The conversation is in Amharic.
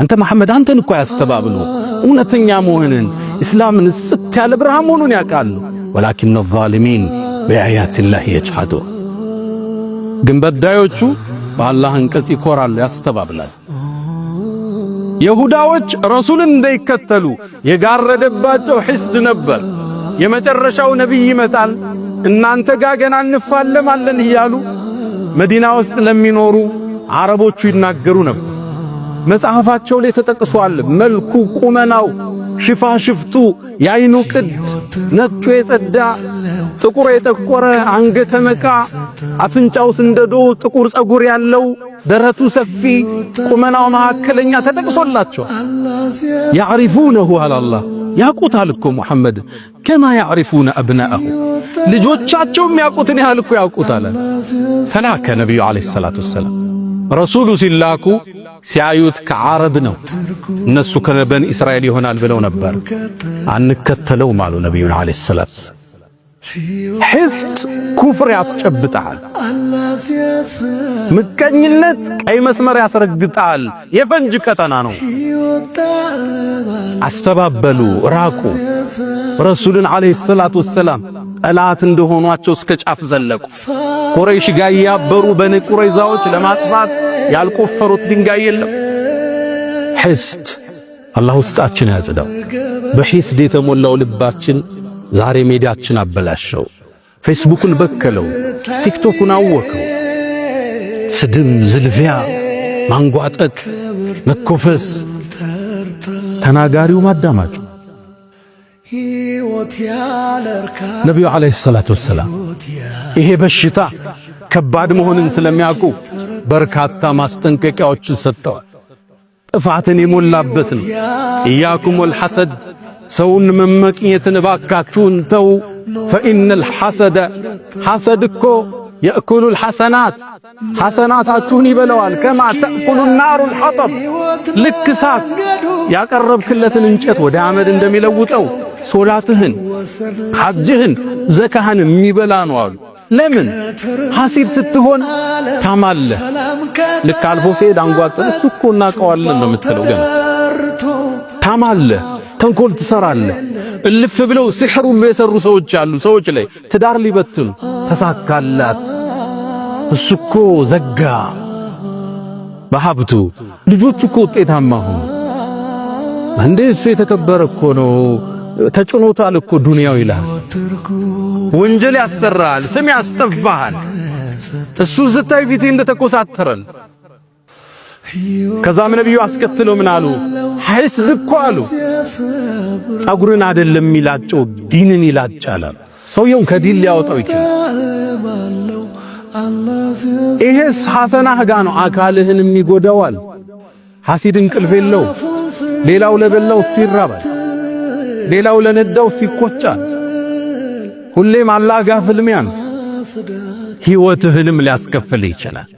አንተ መሐመድ አንተን እኮ ያስተባብሉ እውነተኛ መሆንን እስላምን ጽት ያለ ብርሃን መሆኑን ያውቃሉ። ولكن الظالمين بآيات الله يجحدون፣ ግን በዳዮቹ በአላህ አንቀጽ ይኮራሉ፣ ያስተባብላል። የሁዳዎች ረሱልን እንዳይከተሉ የጋረደባቸው ሒስድ ነበር። የመጨረሻው ነቢይ ይመጣል፣ እናንተ ጋር ገና እንፋለማለን እያሉ መዲና ውስጥ ለሚኖሩ አረቦቹ ይናገሩ ነበር። መጽሐፋቸው ላይ ተጠቅሷል። መልኩ፣ ቁመናው፣ ሽፋሽፍቱ፣ የአይኑ ቅድ፣ ነጩ የጸዳ ጥቁር የጠቆረ፣ አንገተ መቃ፣ አፍንጫው ስንደዶ፣ ጥቁር ጸጉር ያለው፣ ደረቱ ሰፊ፣ ቁመናው መካከለኛ ተጠቅሶላቸዋል። يعرفونه አለ አላህ፣ ያውቁታል እኮ ሙሐመድ كما يعرفون أبناءهم፣ ልጆቻቸው የሚያውቁትን ያህል እኮ ያውቁታል። ተላከ ነቢዩ عليه الصلاة والسلام። ረሱሉ ሲላኩ ሲያዩት ከዓረብ ነው፣ እነሱ ከበኒ እስራኤል ይሆናል ብለው ነበር። አንከተለውም አሉ ነቢዩን عليه الصلاة والسلام። ሒስድ ኩፍር ያስጨብጣል። ምቀኝነት ቀይ መስመር ያስረግጣል። የፈንጅ ቀጠና ነው። አስተባበሉ፣ ራቁ። ረሱልን عليه الصلاة والسلام ጠላት እንደሆኗቸው እስከ ጫፍ ዘለቁ። ቁረይሽ ጋር ያበሩ በኒ ቁረይዛዎች ለማጥፋት ያልቆፈሩት ድንጋይ የለም። ሒስድ አላህ ውስጣችን ያጽዳው። በሒስድ የተሞላው ልባችን ዛሬ ሜዲያችን አበላሸው። ፌስቡክን በከለው፣ ቲክቶኩን አወከው። ስድብ፣ ዝልፊያ፣ ማንጓጠጥ፣ መኮፈስ፣ ተናጋሪው ማዳማጩ። ነቢዩ عليه الصلاة والسلام ይሄ በሽታ ከባድ መሆንን ስለሚያውቁ በርካታ ማስጠንቀቂያዎችን ሰጥተዋል። ጥፋትን የሞላበት ነው። إياكم والحسد፣ ሰውን መመቅኘትን እባካችሁን ተው። فإن الحسد፣ ሐሰድ እኮ يأكل الحسنات፣ ሐሰናታችሁን ይበለዋል። كما تأكل النار الحطب፣ ልክ እሳት ያቀረብክለትን እንጨት ወደ አመድ እንደሚለውጠው ሶላትህን፣ ሐጅህን፣ ዘካህን የሚበላ ነው አሉ። ለምን ሐሲድ ስትሆን ታማለህ። ልክ አልፎ ሲሄድ አንጓጠጥ እሱ እኮ እናውቀዋለን ነው የምትለው። ገና ታማለህ፣ ተንኮል ትሰራለህ። እልፍ ብለው ሲሕር ሁሉ የሰሩ ሰዎች አሉ። ሰዎች ላይ ትዳር ሊበትኑ ተሳካላት፣ እሱ እኮ ዘጋ በሀብቱ፣ ልጆቹ እኮ ውጤታማ ሆኑ። እንዴ እሱ የተከበረ እኮ ነው፣ ተጭኖታል እኮ ዱንያው ይላል። ወንጀል ያሰራል፣ ስም ያስጠፋሃል። እሱ ስታይ ፊቴ እንደተኮሳተረን። ከዛም ነብዩ አስከትለው ምን አሉ? ሐስድ እኮ አሉ ጸጉርን አይደለም የሚላጨው ዲንን ይላጫል። ሰውየውን ከዲን ሊያወጣው ይችላል። ይሄስ ሐሰናህ ጋ ነው፣ አካልህንም ይጎዳዋል። ሐሲድ እንቅልፍ የለው። ሌላው ለበላው እሱ ይራባል። ሌላው ለነዳው እሱ ይቆጫል። ሁሌም አላህ ጋር ፍልሚያ ነው። ሕይወትህንም ሊያስከፍልህ ይችላል።